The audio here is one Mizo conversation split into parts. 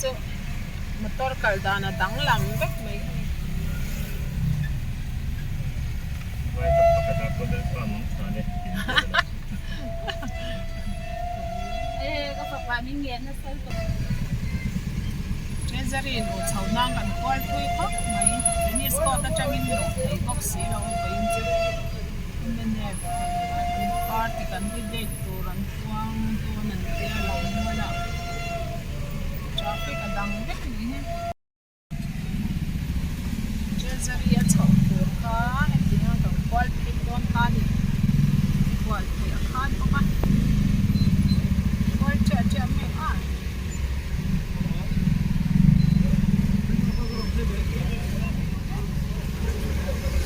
chu motor kal dan a danglam vek mai a ni. Treasury in luh chho nan kan kual thui khawp mai. Tennis court atangin luh theih bawk si lo a vawiin chu mnf an party candidate tur an puang dawn an tia lang mual a traffic a dang vek a nih hi. Treasury a chhoh tur kha hetiang a kan kual phei dawn ta a ni. Kual theih a khan bawk a kual chiah chiah mai a.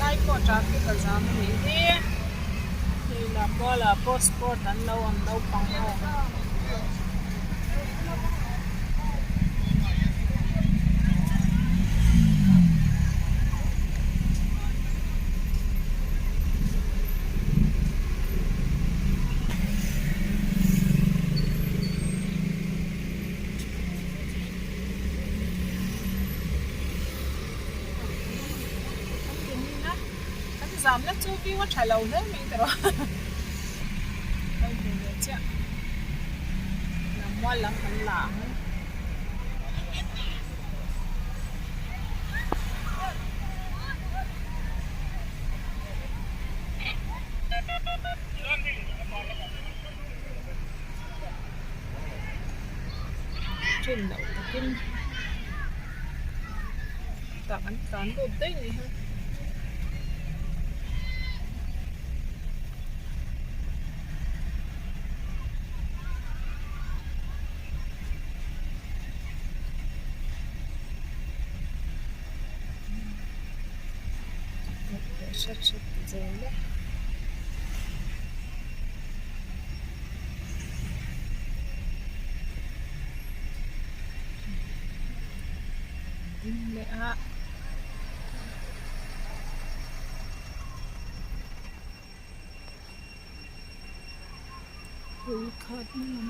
Lai pawh traffic a zam a nih hi hei Lammualah pawh sport an lo awm naupang ho. Kan zamna chu view a tha lo hle mai ta rawh hei ve leh chiah lammual lam kan la ang. Rin loh takin tah an tlan lut daih ni ha. Hret hret zel e. Ding leh a. Ui khat na lam.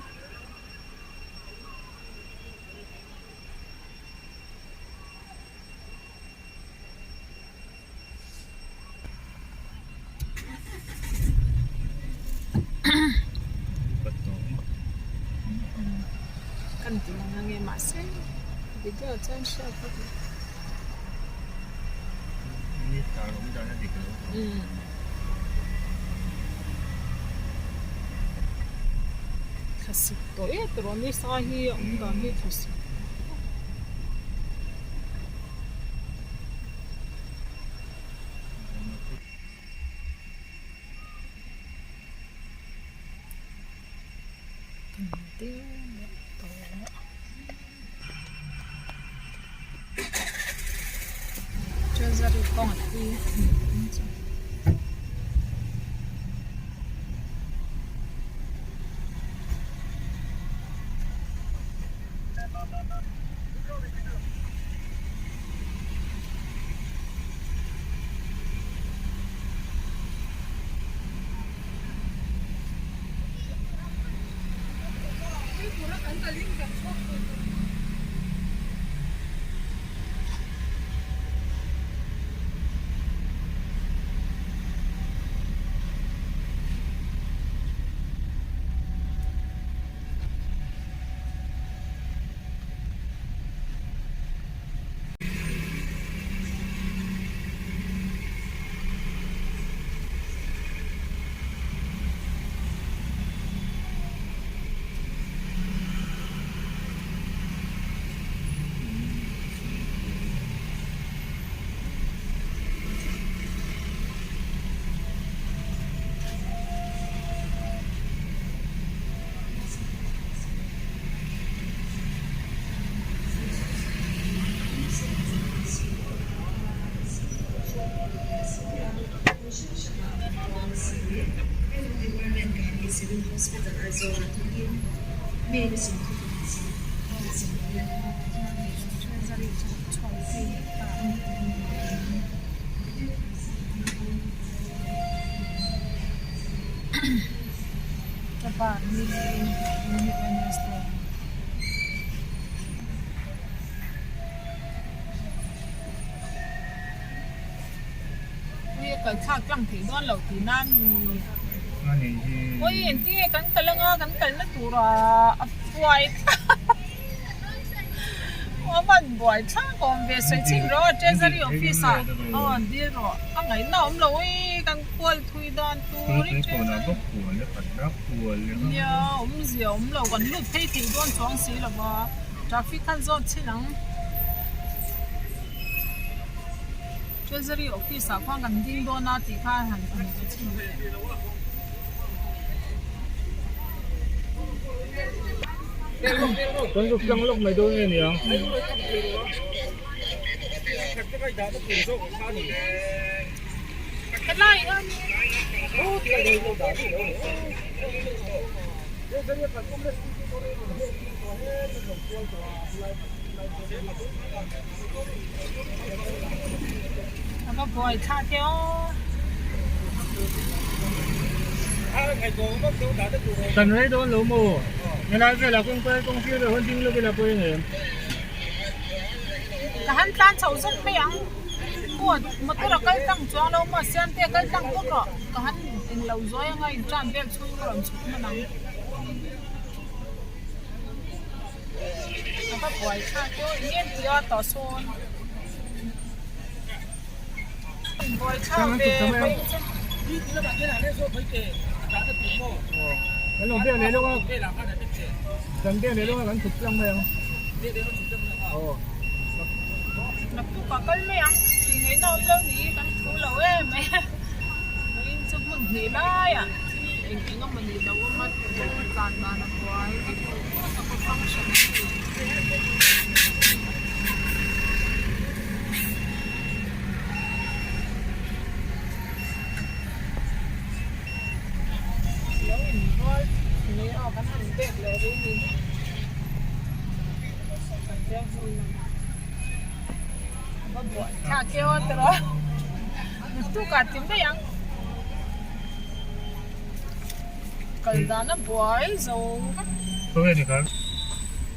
Kan ti lang ange mahse video chuan hriat vak lo. Thlasik tawh e tawh nisa hi a awm dan hi thlasik. Treasury kawng a tui a. Independence Day. kal thlak tlang theih dawn loh tih nan ni. Awi engtin nge kan kal anga kan kalna turah a buai a van buai thlak awm ve sawi chhin rawh treasury office ah aw an dil rawh a ngaihna awm lo awi kan kual thui dan tur i treasury nia awmzia awm lo kan lut phei thei dawn chuang si lo va traffic khan zawt chhin ang. Treasury office ah khuan kan ding dawn a tih kha han han ve chhin ve. Kan zuk tlang lawk mai dawn nge niang. Helai a ni. A va buai thla te aw. Kan rei dawn lo maw? Helai velah kawngka kawng sir leh hawn ding lawk ila pawh eng em? Ka han tlan chho zawk mai ang. Boat motor a kal tlang chuang lo maw? Siamte a kal tlang bawk rawh. Ka han englo zuai anga intan vel chhung ka rawn chhuk hman ang. A va buai thlak pawh eng em tih a tah sawn buai thlak ve mai chu. Naktuk ah kal mai ang tih ngaihna awm lo ni kan thu lo em mai a vawiin chu hmun hnih laiah. Eng eng emaw ni lo awm a tlan dan a buai vek a kaw function a ni. Lo inrual mai a kan han bek leh rih ni kan veng hmun lamah a va buaithlak e aw tiraw naktukah ti mai ang. Kal dan a buai zo vek. Khawnge ni khan?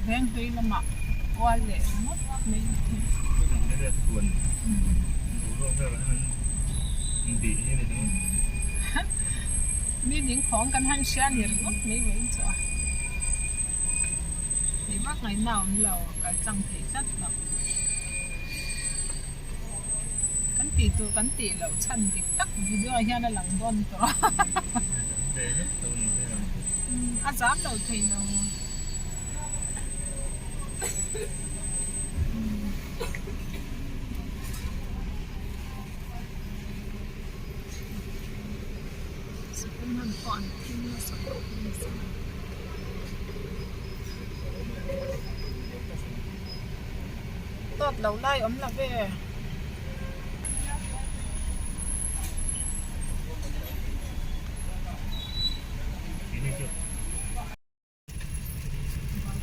Veng hlui lamah kual leh ngawt mai a ni. Mi ding khawng kan han hria ni ringawt mai vawiin chu a. Hei vak ngaihna a awm lo, kal tlang thei tlat lo. Kan tih tur kan tih loh chhan dik tak video ah hian a lang dawn tawh a a zam lo thei lo. Sikul hman pawh an thim nasa khawp mai a. Tawt lo lai awm lo ve.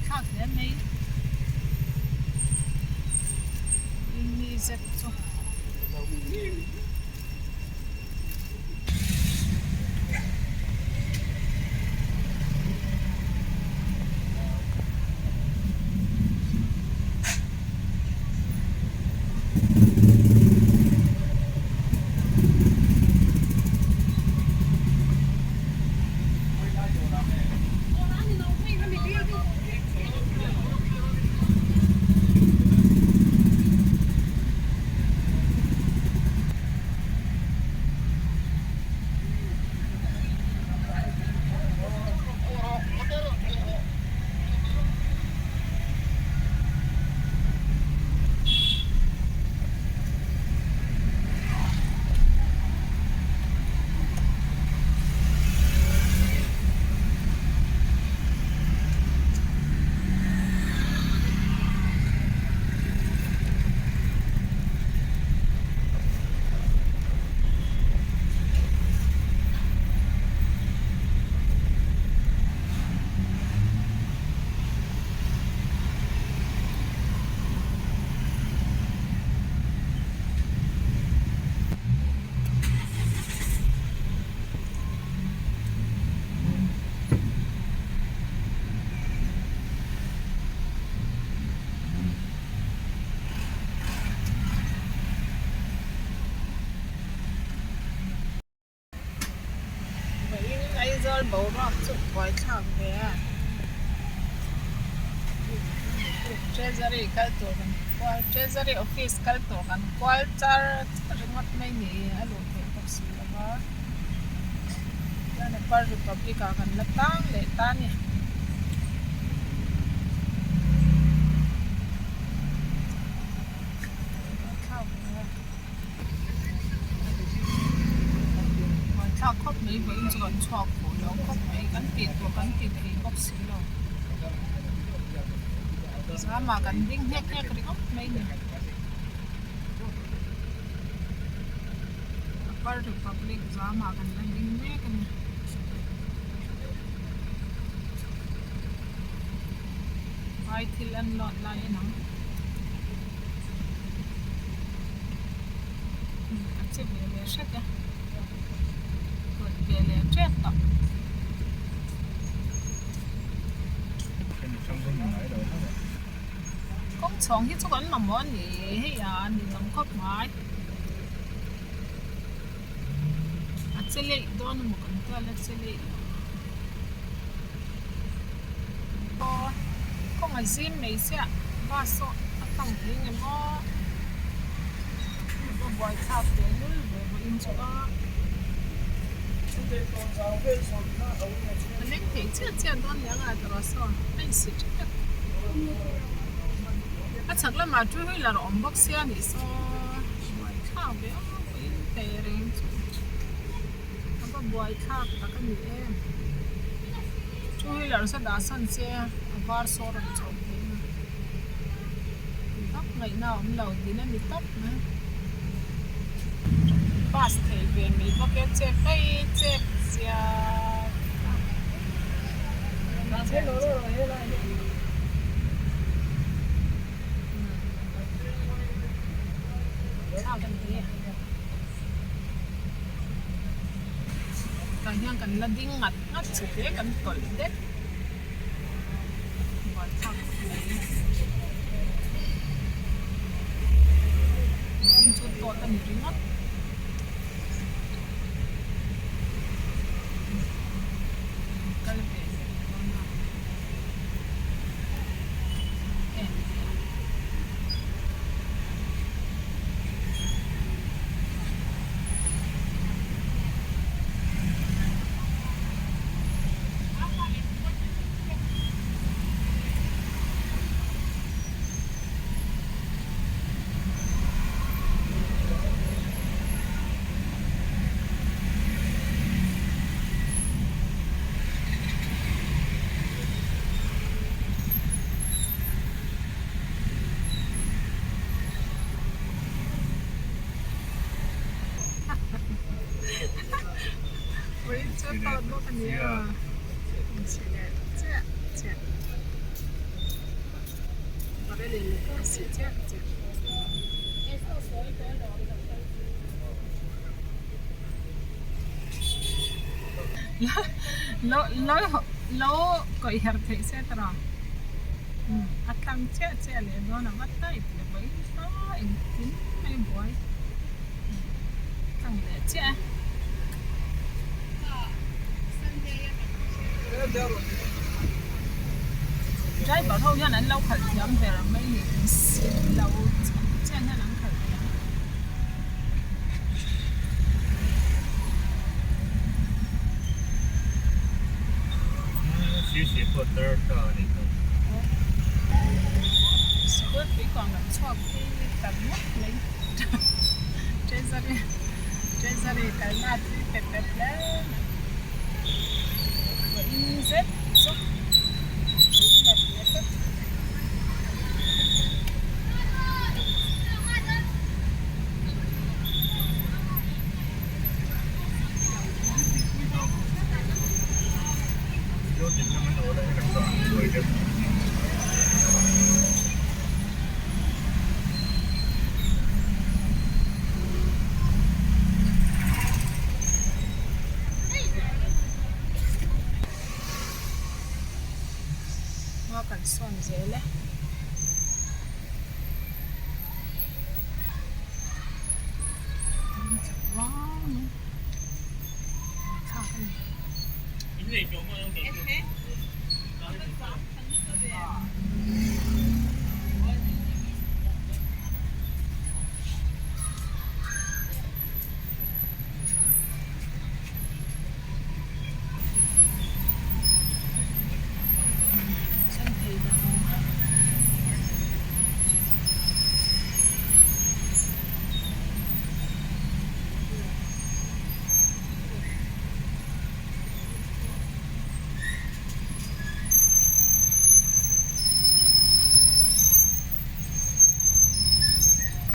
Thlak hle mai. Ni zet chu. Boruak chu buaithlak ve a. Treasury kal tur kan kual Treasury office kal tur kan kual char char ringawt mai ni a luh theih bawk si lo va. Chuan Upper Republic ah kan la tang leh ta a ni. Buaithlak khawp mai vawiin chu kan chhuak fuh lo khawp mai kan tih tur kan ti thei bawk si lo zama kan ding nghek nghek ringawt mai a ni Upper Republic zama kan la ding mek a ni. Vai thil an lawt lai a nang. A che ve leh hret a tawlh ve leh tep tawh. Kawng chhawng hi chu kan mamawh a ni hei a ni awm khawp mai. A che leih dawn emaw kan tia la che leih lo. Aw kawng a zim mai chiah bus pawh a tlang thei ang em aw a buaithlak ve lul ve vawiin chu a a leng thei chiah chiah dawn leh anga tawrh sawn a insi tep a chhak lamah two wheeler a awm bawk sia nih saw buaithlak ve awm vawiin teh reng chu a va buaithlak tak a ni em. Two wheeler sa dah san che a var saw rawn chawh theih na vak ngaihna a awm lo din a ni tawp mai bus thei ve mai bawk e chep mai chep zia thlak a ni e. Tah hian kan la ding ngat ngat chhe hle kan tawlh det buaithlak khawp mai ding chu tawt a ni ringawt kal ve leh dawn a em. Vawiin chu tawt bawk a ni a inchhe leh chiah chiah barrel in a si chiah chiah. Lo lo lo kawih her theih se tawrh a a tlang chiah chiah leh dawn a va tight leh vawiin hma engtin mai buai tlang leh chiah e driver ho hian an lo khalh thiam ber mai ni lo chiah hian an khalh thiam. Sikul pui kuang lam chhuak hi tam ngawt mai Treasury Treasury kalna tui pep pep hle mai vawiin zet chu tui lep lep e. Hma kan sawn zel e. Thlak a ni. Ehe.